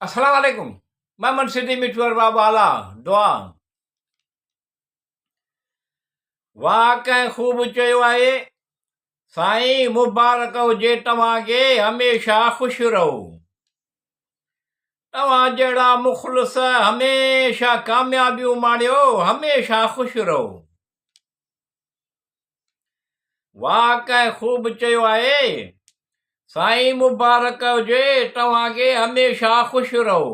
السلام عليڪم محمد سنڌي مٺو ارباب اعليٰ دعا واھ ڪنهن خوب چيو آهي سائين مبارڪ هجي توهان کي هميشه خوش رهو توهان جهڙا مخلص هميشه ڪاميابيون ماڻيو هميشه خوش رهو واھ ڪنهن خوب چيو آهي. سائين مبارڪ هجي توهان کي هميشه خوش رهو.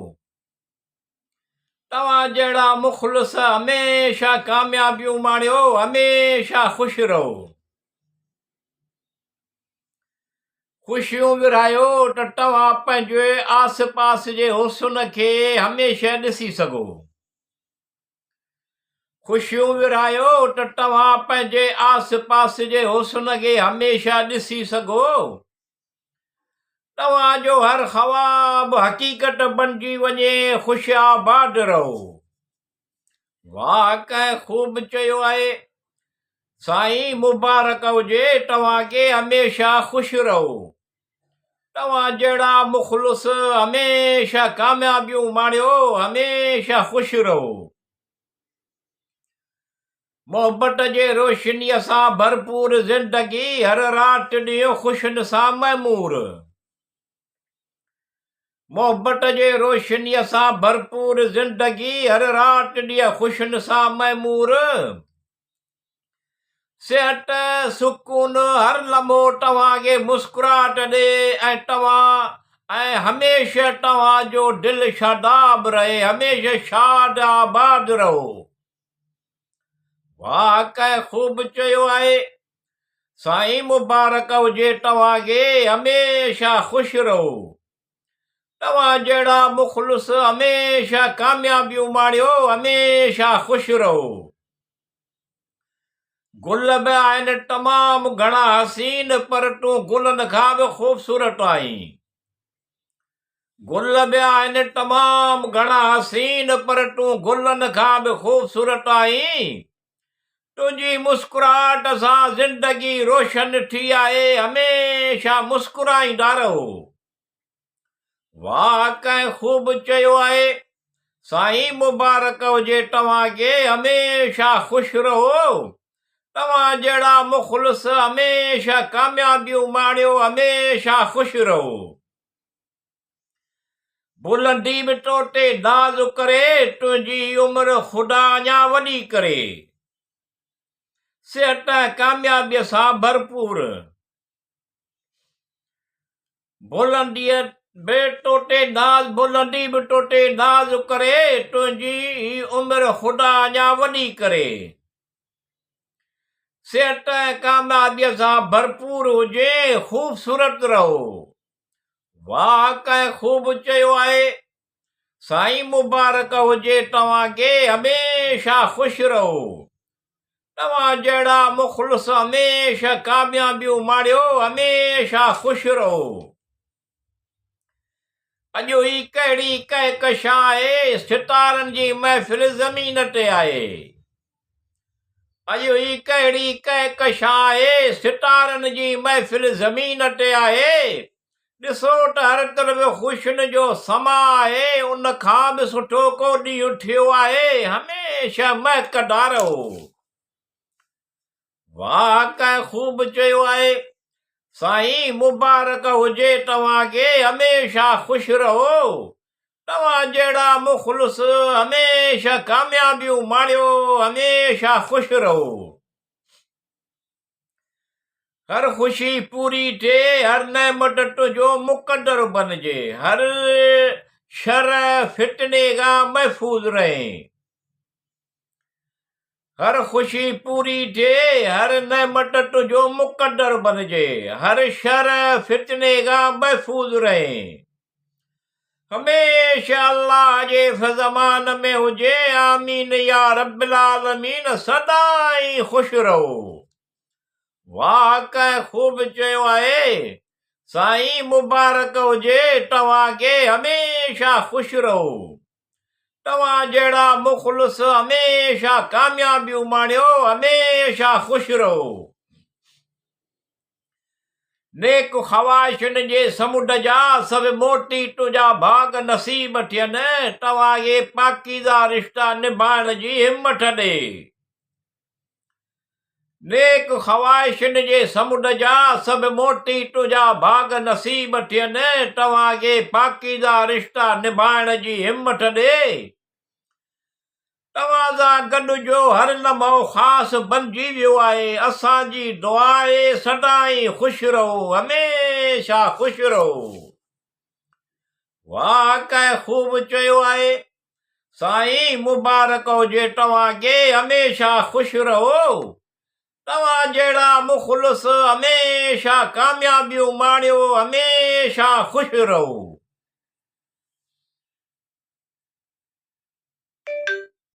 توهان جهڙا مخلص هميشه ڪاميابيون ماڻيو هميشه خوش رهو. خوشيون ورهايو ته توهان پنهنجي آس پاس جي حسن کي هميشه ڏسي سگهو. خوشيون ورهايو ته توهان پنهنجي آس پاس جي حسن کي هميشه ڏسي سگهو. توهان جو هر خواب حقيقت بنجي وڃي خوش آباد رهو. واهه ڪنهن خوب چيو آهي. سائين مبارڪ هجي توهان کي هميشه خوش رهو. توهان جهڙا مخلص هميشه ڪاميابيون ماڻيو هميشه خوش رهو. محبت جي روشنيء سان ڀرپور زندگي هر رات ڏينهن خوشين سان معمور. محبت جي روشنيء سان ڀرپور زندگي هر رات ڏينهن خوشين سان معمور. صحت، سڪون، هر لمحو توهان کي مسڪراهٽ ڏي ۽ توهان ۽ هميشه توهان جو دل شاداب رهي، هميشه شاد آباد رهو. واهه ڪنهن خوب چيو آهي. سائين مبارڪ هجي توهان کي هميشه خوش رهو. توهان جهڙا مخلص هميشه ڪاميابيون ماڻيو هميشه خوش رهو. گل به آهن تمام گهڻا حسين پر تون گلن کان به خوبصورت آهين. گل به آهن تمام گهڻا حسين پر تون گلن کان به خوبصورت آهين. تنهنجي مسڪراهٽ سان زندگي روشن ٿي آهي هميشه مسڪرائيندا رهو. واهه ڪنهن خوب چيو آهي. سائين مبارڪ هجي توهان کي هميشه خوش رهو توهان جهڙا مخلص هميشه ڪاميابيون ماڻيو هميشه خوش رهو. بلندي به تو تي ناز ڪري تنهنجي عمر خدا اڃا وڏي ڪري صحت ۽ ڪاميابي سان ڀرپور. بلنديء به توتي ناز بلندي به توتي ناز ڪري تنهنجي هي عمر خدا اڃا وڏي ڪري. صحت ۽ ڪاميابيء سان ڀرپور هجين خوبصورت رهو. واهه ڪنهن خوب چيو آهي. سائين مبارڪ هجي توهان کي هميشه خوش رهو. توهان جهڙا مخلص هميشه ڪاميابيون ماڻيو هميشه خوش رهو. اڄ هي ڪهڙي ڪهڪشان آهي ستارن جي محفل زمين تي آهي. اڄ هي ڪهڙي ڪهڪشان آهي ستارن جي محفل زمين تي آهي. ڏسو ته هر طرف خوشين جو سما آهي، ان کان به سٺو ڪو ڏينهن ٿيو آهي، هميشه مهڪندا رهو. واهه ڪنهن خوب چيو آهي. سائين مبارڪ هجي توهان کي هميشه خوش رهو. توهان جهڙا مخلص هميشه ڪاميابيون ماڻيو هميشه خوش رهو. هر خوشي پوري ٿئي، هر نعمت تنهنجو مقدر بنجي، هر شر فتني کان محفوظ رهين. هر خوشي پوري ٿئي، هر نعمت تنهنجو مقدر بنجي، هر شر فتني کان محفوظ رهين. هميشه الله جي فضمان ۾ هجي آمين يا رب العالمين سدائين خوش رهو. واھ ڪنهن خوب چيو آهي سائين مبارڪ هجي توهان کي هميشه خوش رهو توهان جهڙا مخلص هميشه ڪاميابيون ماڻيو هميشه خوش رهو. نيڪ خواهشن جي سمنڊ جا سڀ موتي تنهنجا ڀاڳ نصيب ٿين، توهان کي پاڪيزه رشتا نڀائڻ جي همٿ ڏي. نيڪ خواهشن جي سمنڊ جا سڀ موتي تنهنجا ڀاڳ نصيب ٿين، توهان کي پاڪيزه رشتا نڀائڻ جي همٿ ڏي. توهان سان گڏ جو هر لمحو خاص بنجي ويو آهي، اسان جي دعا آهي سدائين خوش رهو، هميشه خوش رهو. واهه ڪنهن خوب چيو آهي. سائين مبارڪ هجي توهان کي هميشه خوش رهو. توهان جهڙا مخلص هميشه ڪاميابيون ماڻيو هميشه خوش رهو.